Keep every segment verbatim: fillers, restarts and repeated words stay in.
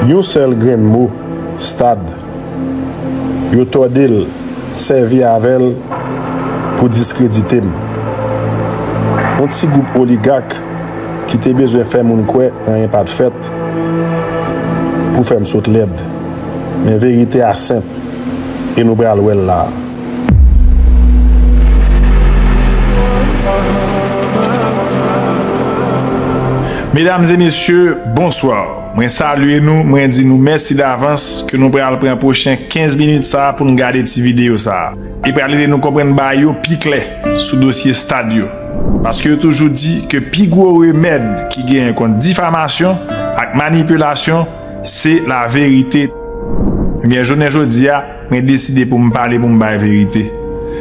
Yon sèl grenn mo, stad. Yo tòde l, sèvi avè l pou diskredite m. Yon ti gwoup oligak ki te bezwen fè moun kwè anyen pa t fèt pou fè m sot lèd. Men verite a senp e nou pral wè l la a. Medam e mesye, bonswa. Mwen salye nou, mwen di nou mèsi davans ke nou pral pran pwochen kenz minit sa a pou n gade ti videyo sa a. E pral ede nou konprann bagay yo pi klè sou dosye stad yo. Paske yo toujou di ke pi gwo remèd ki genyen kont difamasyon ak manipilasyon, se laverite. Ebyen, jounen jodi a, mwen deside pou m pale, pou m bay verite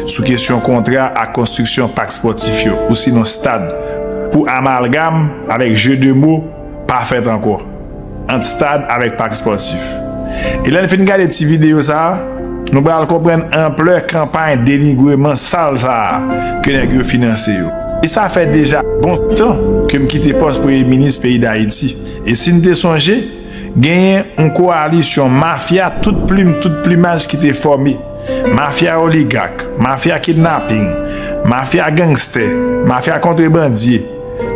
sou kesyon kontra ak konstriksyon pak spòtif yo, ou sinon stad, pou amalgam avèk je de mo pa fèt ankò ant stad avèk pak spòtif. E lè n fin gade ti videyo sa a, nou pral konprann anplè kanpay denigreman sal sa a ke nèg yo finanse yo. E sa fè deja bon tan ke m kite pòs premye minis peyi Dayiti. E si n te sonje, genyen yon kowalisyon mafya tout plim, tout plimaj ki te fòme. Mafya oligak, mafya kidnaping, mafya gangstè, mafya kontrebandye.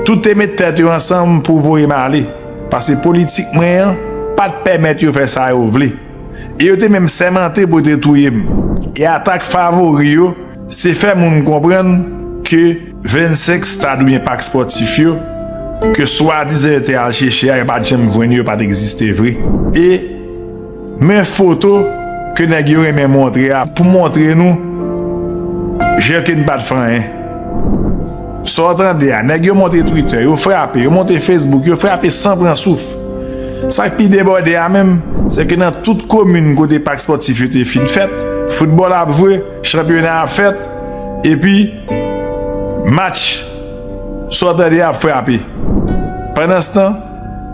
Tout te met tèt yo ansanm pou voye m ale. Paske politik mwen an pa t pèmèt yo fè sa yo vle. E yo te menm sèmante pou yo te touye m. E atak favori yo, se fè moun konprann ke vennsenk stad oubyen pak spòtif yo, ke swadizan yo te al chèche a, yo pa t janm jwenn yo, yo pa t egziste vre. E men foto ke nèg yo renmen montre a pou montre nou jan ke n pa t fè anyen. Sa w tande a, nèg yo monte Twitter, yo frape, yo monte Facebook, yo frape san pran souf. Sa k pi debòde a menm, se ke nan tout komin kote pak spòtif yo te fin fèt, foutbòl ap jwe, chanpyona ap fèt, epi match, sa w tande ap frape. Pandanstan,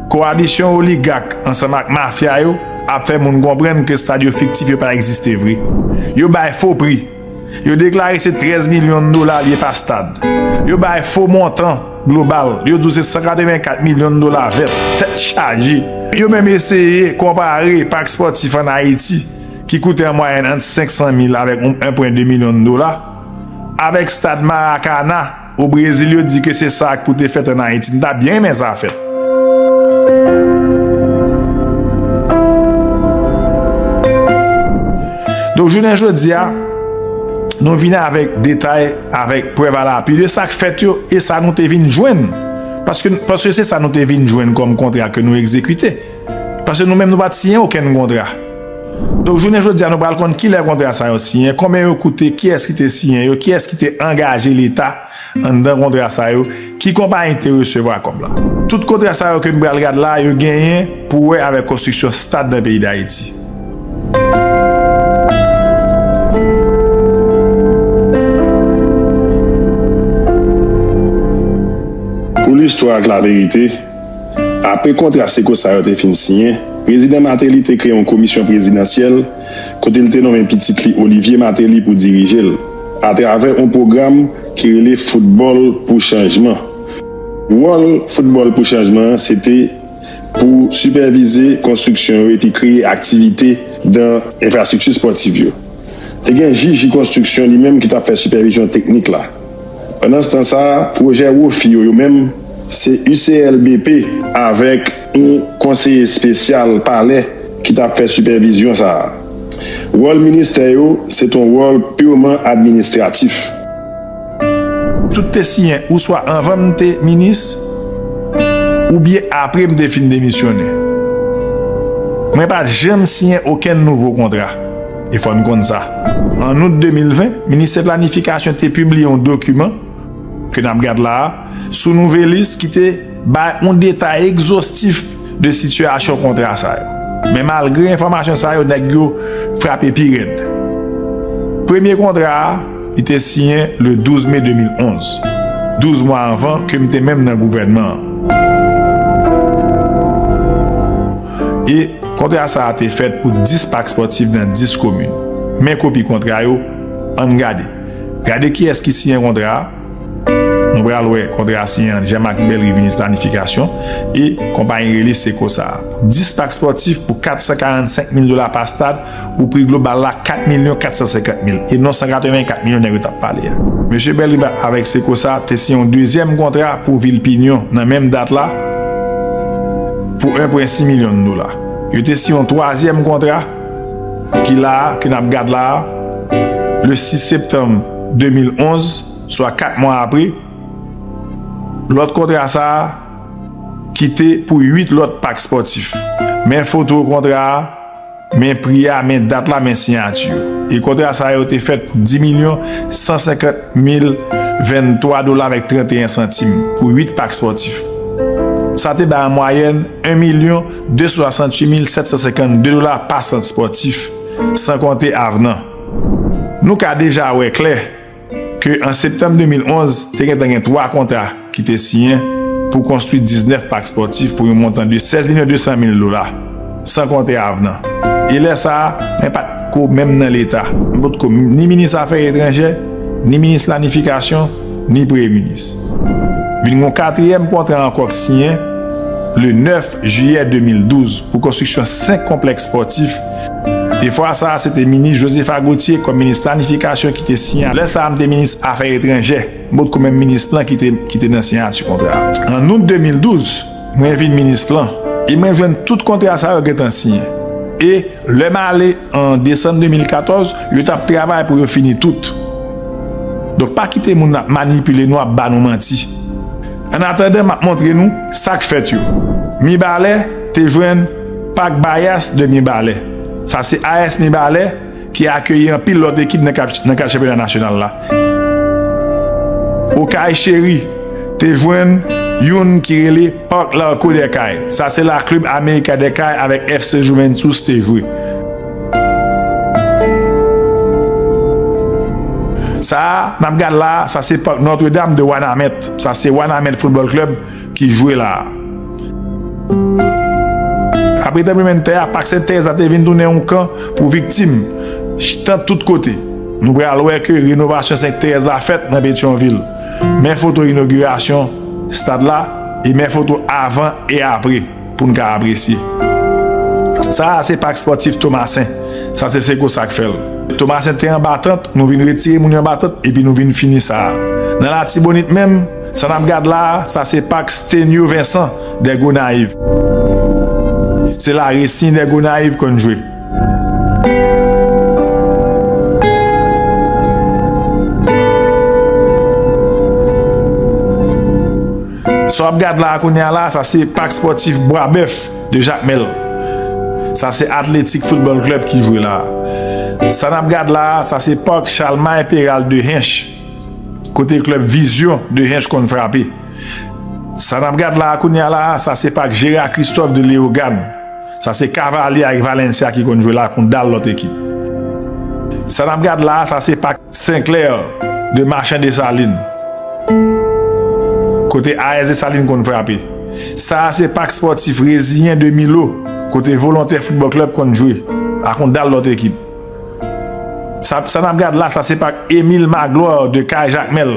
kowalisyon oligak ansanm ak mafya yo ap fè moun konprann ke stad yo fiktif, yo pa egziste vre. Yo bay fo pri. Yo deklare se trèz milyon dola l ye pa stad. Yo bay fo montan global. Yo di w se san katrevenkat milyon dola vèt. Tèt chaje. Yo menm eseye konpare pak spòtif ann Ayiti, ki koute an mwayèn ant senk san mil avèk yon pwen de milyon dola, avèk stad Maracana o Brezil, yo di ke se sa k pou te fèt ann Ayiti. M ta byen renmen sa fèt. Donk, jounen jodi a, nou vin avèk detay, avèk prèv alapui de sa k fèt yo e sa nou te vin jwenn. Paske, paske se sa nou te vin jwenn kòm kontra ke nou egzekite. Paske nou menm, nou pa t siyen okenn kontra. Donk, jounen jodi a, nou pral konn kilè kontra sa yo siyen, konbyen yo koute, kiyès ki te siyen yo, kiyès ki te angaje Leta anndan kontra sa yo, ki konpayi te resevwa kòb la. Tout kontra sa yo ke n pral gad la, yo genyen pou wè avèk konstriksyon stad nan peyi Dayiti. Pou listwa ak laverite, apre kontra seko sa yo te fin siyen, Prezidan Martelly te kreye yon komisyon prezidansyèl kote l te nonmen pitit li Olivier Martelly pou dirije l, atravè yon pwogram ki rele Foutbòl pou Chanjman. Wòl Foutbòl pou Chanjman an se te pou sipèvize konstriksyon yo epi kreye aktivite nan enfrastrikti espòtif yo. Te gen J J Konstriksyon li menm ki t ap fè sipèvizyon teknik la. Pandanstan sa a, pwojè Wofi yo, yo menm, se U C L B P avèk yon konseye espesyal palè ki t ap fè sipèvizyon sa a. Wòl ministè yo, se t on wòl pirman administratif. Tout te siyen ouswa anvan m te minis, oubyen apre m te fin demisyonnen. Mwen pa t janm siyen okenn nouvo kontra. E fò n konn sa. An out de mil ven, Ministè Planifikasyon te pibliye yon dokiman ke n ap gad la a, sou Nouvelliste ki te bay yon detay egzostif de sitiyasyon kontra sa yo. Men malgre enfòmasyon sa yo, nèg yo frape pi rèd. Premye kontra a, li te siyen le douz me de mil onz, douz mwa anvan ke m te menm nan gouvènman an. E kontra sa a te fèt pou dis pak espòtif nan dis komin. Men kopi kontra yo, ann gade. Gade kiyès ki siyen kontra a. Nou pral wè kontra siyen ant Jean-Max Bellerive, minis planifikasyon, e konpayi rele Seco sa a. Pou dis pak spòtif pou kat san karannsenk mil dola pa stad, ou pri global la kat milyon kat san senkant mil, e non san katrevenkat milyon nèg yo t ap pale a. Mesye Bellerive avèk Seco sa a te siyen yon dezyèm kontra pou vil Pinyon nan menm dat la pou en pwen sis milyon dola. Yo te siyen yon twazyèm kontra ki la a, ke n ap gad la a, le sis septanm de mil onz, swa kat mwa apre. Lòt kontra sa a ki te pou uit lòt pak spòtif. Men foto kontra a, men pri a, men dat la, men siyati yo. E kontra sa yo te fèt pou dis milyon san senkant mil venntwa dola avèk trannteyen santim pou uit pak spòtif. Sa te bay an mwayèn en milyon de san swasanntuit mil sèt san senkannde dola pa sant spòtif, san konte avnan. Nou ka deja wè klè ke an septanm de mil onz, te gentan gen twa kontra ki te siyen pou konstwi diznèf pak spòtif pou yon montan de sèz milyon de san mil dola, san konte avnan. E lè sa a, mwen pa t ko menm nan Leta. M potko ni minis afè etranjè, ni minis planifikasyon, ni premye minis. Vin gon katriyèm kontra ankò k siyen le nèf jiyè de mil douz pou konstriksyon senk konplèks spòtif. E fwa sa a, se te minis Josepha Gauthier kòm minis planifikasyon ki te siyen. Lè sa a, m te minis afè etranjè. M potko menm minis plan ki te, ki te nan siyati kontra a. An out de mil douz, mwen vin minis plan. E mwen jwenn tout kontra sa yo gentan siyen. E lè m ale an desanm de mil katòz, yo t ap travay pou yo fini tout. Donk, pa kite moun ap manipile nou, ap ba nou manti. Annatandan, m ap montre nou sa k fèt yo. Mibalè te jwenn Pak Bayas de Mibalè. Sa se A S Mibalè ki akeyi anpil lòt ekip nan kad, nan kad chanpyona nasyonal la. Okay Chéri te jwenn youn ki rele Park Larco des Cayes. Sa se la Club América des Cayes avèk F C Juventus te jwe. Sa a, n ap gad la a, sa se Park Notre Dame de Wanament. Sa se Wanament Football Club ki jwe la a. Apre tranblemanntè a, Pak Sent Terèz la te vin tounen yon kan pou viktim, tant tout kote. Nou pral wè ke renovasyon Sent Terèz la fèt nan Petyonvil. Men foto inogirasyon stad la, e men foto avan e apre pou n ka apresye. Sa a se pak spòtif Tomasen. Sa se Seco sa k fè l. Tomasen te anba tant, nou vin retire moun yo anba tant, epi nou vin fini sa a. Nan Latibonit menm, sa n ap gad la a, sa se pak Stenio Vincent des Gonayiv. Se la Racing des Gonayiv konn jwe. Sa w ap gad la a kounye a la, sa se pak spòtif Bwa Bèf de Jakmèl. Sa se Athletic Football Club ki jwe la a. Sa n ap gad la a, sa se pak Chalmay Peral de Hench, kote klèb Vizyon de Hench konn frape. Sa n ap gad la a kounye a la a, sa se pak Gérard Christophe de Léogâne. Sa se Cavaliers ak Valencia ki konn jwe la ak yon dal lòt ekip. Sa n ap gad la a, sa se pak Sinclair de Marchand Dessalines, kote A S Dessalines konn frape. Sa a se pak spòtif Reziyen de Milo, kote Volontaire Football Club konn jwe ak yon dal lòt ekip. Sa, sa n ap gad la, sa se pak Émile Magloire de Kay Jakmèl.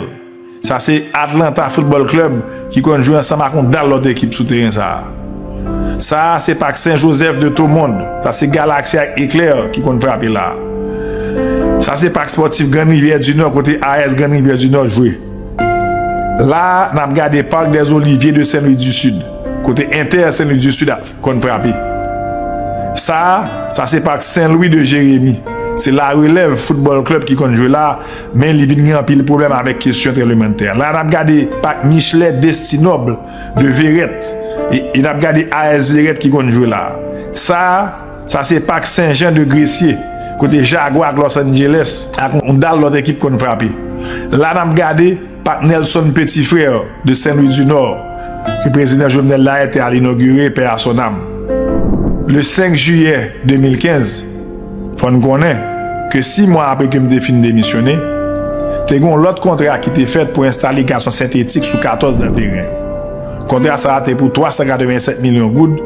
Sa se Atlanta Football Club ki konn jwe ansanm ak yon dal lòt ekip sou teren sa a. Sa a se pak Sen Jozèf de Tomond. Sa se Galaxy ak Éclair ki konn frape la a. Sa se pak spòtif Grann Rivyè di Nò, kote A S Grann Rivyè di Nò jwe. La a, n ap gade Parc des Oliviers de Saint-Louis du Sud, kote Inter Saint-Louis du Sud ap konn frape. Sa a, sa se pak Saint-Louis de Jérémie. Se La Relève Football Club ki konn jwe la a, men li vin gen anpil pwoblèm avèk kesyon tranblemanntè. La, n ap gade pak Michelet Destinoble de Verrette. E, e n ap gade A S Verrette ki konn jwe la a. Sa a, sa se pak Sen Jan de Gressier, kote Jaguar ak Los Angeles ak yon dal lòt ekip konn frape. La, n ap gade pak Nelson Petit Frère de Saint-Louis du Nord, ke prezidan Jovenel Lahaye te al inogire, paix à son âme. Le senk jiyè de mil kenz, fò n konnen ke sis mwa apre ke m te fin demisyone, te gen yon lòt kontra ki te fèt pou enstale gason sentetik sou katòz dan teren yo. Kontra sa a te pou twa san katrevennsèt milyon goud,